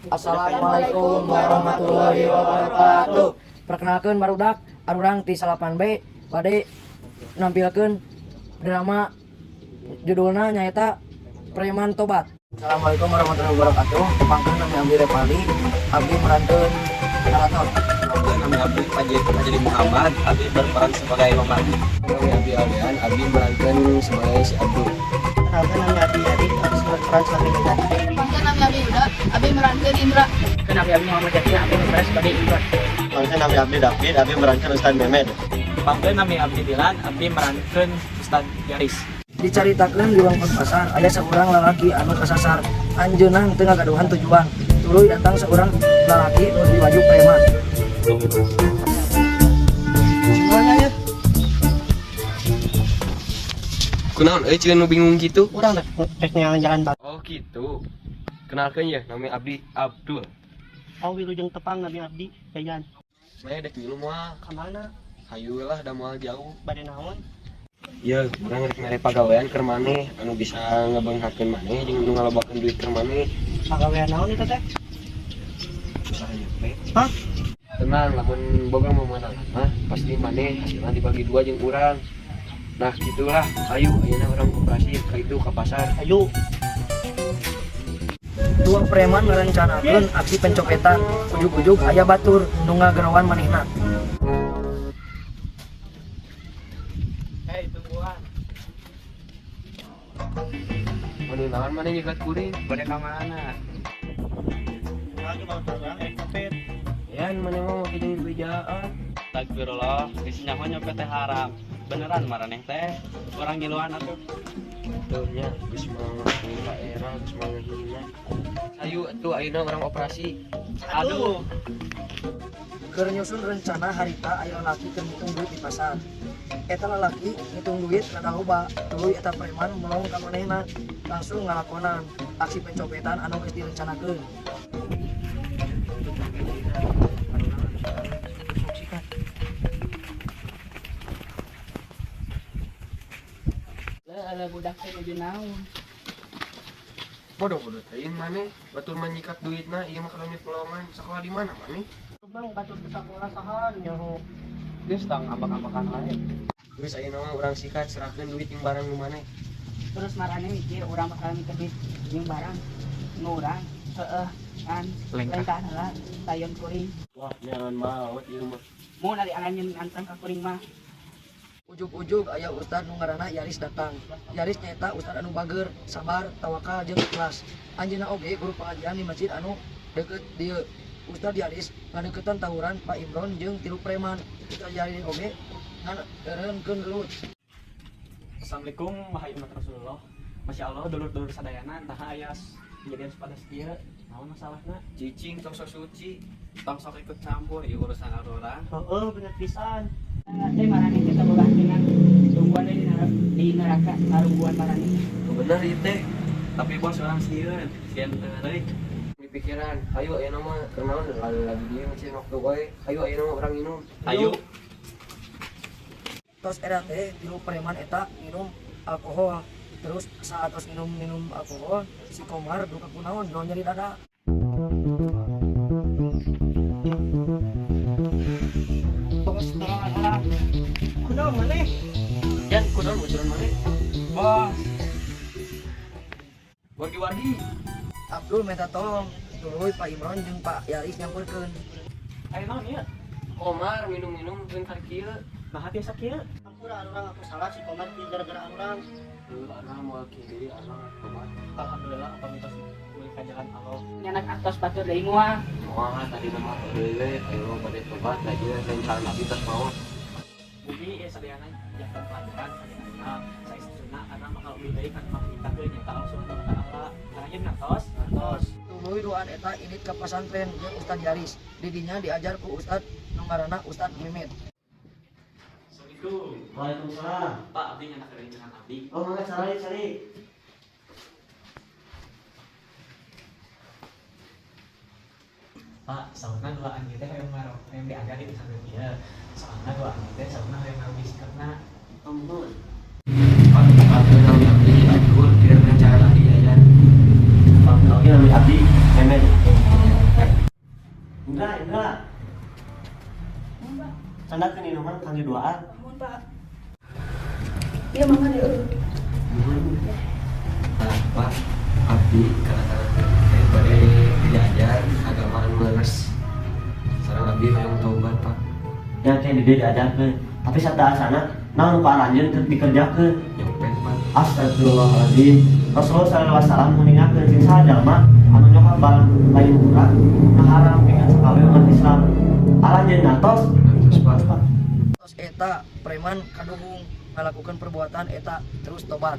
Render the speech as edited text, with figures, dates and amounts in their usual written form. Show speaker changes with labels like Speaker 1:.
Speaker 1: Assalamualaikum warahmatullahi wabarakatuh. Perkenalkan barudak, arurang ti 8B bade nampilkeun drama judulna nyaeta Preman Tobat. Assalamualaikum warahmatullahi wabarakatuh. Tepangkeun, nami abdi Repali, abdi merankeun narator.
Speaker 2: Nami abdi Fajri Muhammad, abdi berperan sebagai Mamadi.
Speaker 3: Nami abdi Aldean, abdi merankeun sebagai si Abdul.
Speaker 4: Kenalkan, nami abdi Adi, abdi berperan sebagai Medan.
Speaker 5: Pangkan nami abdi Yuda, abdi merankeun Indra.
Speaker 6: Nami abdi Muhammad Yakin, abdi berperan sebagai Indra.
Speaker 4: Pangkan nami abdi David, abdi merankeun Ustaz Mehmed.
Speaker 6: Pangkan nami abdi Dilan, abdi merankeun Ustad Yaris.
Speaker 1: Dicaritakeun di wewengkon pasar aya seorang lalaki anu kasasar. Anjeunna teu ngagaduhan tujuan. Tuluy datang seorang lalaki nu baju preman.
Speaker 4: Gimana ya?
Speaker 3: Kunaon euy nu bingung gitu?
Speaker 4: Urang rek neangan jalan balik.
Speaker 3: Oh gitu. Kenalkan ya, nami abdi Abdul.
Speaker 4: Oh, wilujeng tepang, nami abdi Yayan.
Speaker 3: Saya dek ngilu moal.
Speaker 4: Ka mana?
Speaker 3: Hayu lah, da moal jauh.
Speaker 4: Bade naon?
Speaker 3: Ya, urang rek mere pagawean keur maneh anu bisa ngebeungharkeun maneh jeung nu ngalobakeun duit keur maneh.
Speaker 4: Pagawean naon itu teh?
Speaker 3: Usaha nyopet.
Speaker 4: Hah?
Speaker 3: Tenang, lamun boga meunang mah pasti maneh hasilna dibagi dua jeung urang. Nah, gitulah. Ayo, ayeuna urang operasi ka itu ka pasar.
Speaker 4: Ayo.
Speaker 1: Dua preman ngarencanakeun aksi pencopetan. Ujug-ujug aya batur nu ngageroan manehna.
Speaker 6: Hei, tungguan.
Speaker 3: Mane naon maneh nyegat kuring?
Speaker 6: Bade ka mana?
Speaker 4: Lagi mau urang rek nyopet.
Speaker 3: Yan, maneh mah make jeung bejaan.
Speaker 2: Astagfirullah, geus nyaho nyopet teh haram. Beneran maraneh teh? Urang ngiluan atuh.
Speaker 3: Tuh nya, geus mah ngaku ka era, geus mah ngehina. Ayo atuh ayeuna urang operasi.
Speaker 2: Aduh.
Speaker 1: Keur nyusun rencana harita aya lalaki keur ngitung duit di pasar. Eta lalaki ngitung duit rada loba, tuluy eta preman melong ka manehna. Langsung ngalakonan aksi pencopetan anu geus direncanakeun.
Speaker 6: Lah, ala budak teh nuju naon?
Speaker 3: Bodoh-bodoh teuing maneh, batur mah nyikat duitna, ieu mah kalonyet pelongan. Sakola di mana maneh?
Speaker 4: Bang, batur ke sekolah saha nyaho?
Speaker 2: Geus tong ambak-ambakan wae.
Speaker 3: Geus ayeuna mah urang sikat, serahkeun duit jeung barang nu maneh.
Speaker 6: Terus marane mikir urang bakal mikir duit jeung barang nu urang heeh kan
Speaker 2: Lengkah.
Speaker 6: lengkah heula tayon kuring.
Speaker 3: Wah, nyaran maot ieu mah.
Speaker 6: Mun ari anjeun ngantang ka kuring mah.
Speaker 1: Ujug-ujug aya ustad nu ngaranna Yaris datang. Yaris nyaeta ustad anu bager, sabar, tawakal jeung ikhlas. Anjeunna oge guru pengajian di masjid anu deukeut dieu. Ustad Yaris ngadeuketan tawuran Pak Imron jeung tilu preman. Ustad Yaris oge ngan eureunkeun gelut.
Speaker 6: Assalamualaikum wahai umat Rasulullah. Masya Allah, dulur-dulur sadayana, entah aya kejadian sepadas ieu, naon masalahna?
Speaker 3: Cicing tong sok suci.
Speaker 2: Tong sok ikut campur ieu urusan urang.
Speaker 4: Heeh, bener pisan.
Speaker 6: Teh marane kita boga dengan tungguan di neraka arungguan marane.
Speaker 3: Bener ieu teh.
Speaker 2: Tapi bos urang sieun, sieun teuing.
Speaker 3: Di pikiran, hayu ayeuna mah keur naon lagi dia ngecen waktu wae. Hayu ayeuna mah urang minum.
Speaker 2: Ayo.
Speaker 1: Tos era teh tilu preman eta minum alkohol. Terus saat tos minum-minum alkohol, si Komar duka kunaon naon nyeri dada.
Speaker 6: Bos, tolong orang.
Speaker 4: Kunaon maneh?
Speaker 3: Yan, kunaon bocoran maneh?
Speaker 6: Bos.
Speaker 3: Wargi-wargi.
Speaker 1: Abdul minta tolong, tuluy Pak Imron jeung Pak Yaris nyamperkeun.
Speaker 6: Ayo naon ieu?
Speaker 3: Komar minum-minum bentar kieu.
Speaker 6: Nah, hati sok ieu.
Speaker 4: Ampura urang, aku salah si Komar ieu gara-gara urang.
Speaker 3: Heuh, arang moal kieu, arang tobat.
Speaker 6: Alhamdulillah apa mitos milik jalan Allah. Nyanak atos batur deui moal.
Speaker 3: Moal tadi mah heureuy we, ayo bade tobat lagi rencana abdi tos maot.
Speaker 6: Bumi ieu sadayana janten pelajaran sadayana saestuna karena bakal lebih deui kan kita nyata Allah Subhanahu wa taala. Karena ieu ngantos, ngantos.
Speaker 1: Tuluy duaan eta indit ka pasantren jeung Ustad Yaris. Di dinya diajar ku Ustad nu ngaranna Ustad Mehmet.
Speaker 6: Assalamualaikum.
Speaker 4: Waalaikumsalam.
Speaker 6: Pak, abdi nyanak rerencangan abdi.
Speaker 4: Oh, mangga cari cari.
Speaker 6: Pak, saurna duaan ieu teh hoyong ngaro, hoyong diajar di pesantren ieu. Soalna duaan ieu teh saurna hoyong ngarugi sikapna.
Speaker 4: Ampun.
Speaker 3: Pak, nami abdi Abdul, biar rencana abdi aja.
Speaker 4: Pak, nami abdi Mehmet. Handapkeun minuman kangge duaan.
Speaker 5: Nuhun, Pak. Iya, mangga dieu.
Speaker 3: Nah, Pak, abdi kedatangan teh bade diajar agama anu leres. Sareng abdi hoyong tobat, Pak.
Speaker 4: Ya teh di dieu diajarkeun. Tapi sateuacanna naon ku aranjeun teu dikerjakeun?
Speaker 3: Nyopet, Pak.
Speaker 4: Astagfirullahaladzim. Rasulullah sallallahu alaihi wasallam meninggalkan sing saha jalma anu nyokot barang lain urang haram pikeun sakabeh umat Islam. Aranjeun ngartos?
Speaker 3: Ngartos, Pak.
Speaker 1: Tos eta preman kaduhung ngalakukan perbuatan eta terus tobat.